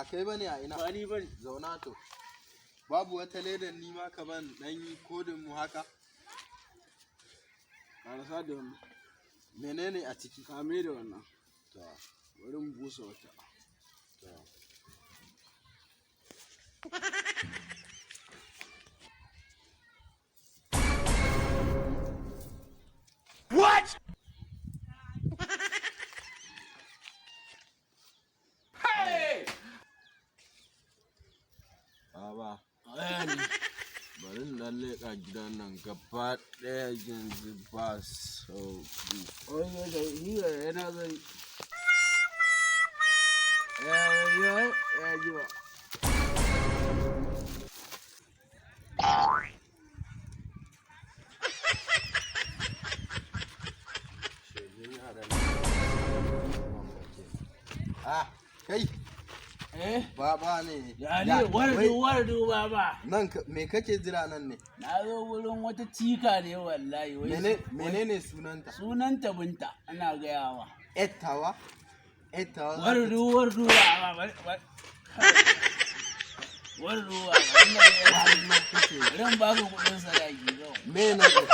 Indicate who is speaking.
Speaker 1: Ba kai bane a ina?
Speaker 2: Ba ni bane.
Speaker 1: Zauna to. Babu wata ledan ni ma ka ban dan yi kodin mu haka?
Speaker 2: Karasa da wannan.
Speaker 1: Menene a ciki?
Speaker 2: Kame da wannan.
Speaker 1: To,
Speaker 2: Bari mu busa wata.
Speaker 1: to. Baba, bari in dan leƙa gidan nan gaba ɗaya yanzu ba sauƙi.
Speaker 2: Wai da hira yana zai. Ya ya ji ba.
Speaker 1: Shegin yaran nan. Ah, kai,
Speaker 2: Eh?
Speaker 1: baba ne.
Speaker 2: Ya ne wardu wardu baba.
Speaker 1: Nan me kake jira nan ne?
Speaker 2: Na zo wurin wata cika ne wallahi. Wai
Speaker 1: Menene sunanta?
Speaker 2: Sunanta Binta ina gayawa.
Speaker 1: Ettawa? Ettawa.
Speaker 2: Wardu wardu baba. Wardu baba.
Speaker 1: Kake
Speaker 2: Ran ba ka kudin sadaki kawai.
Speaker 1: Me na
Speaker 2: Ran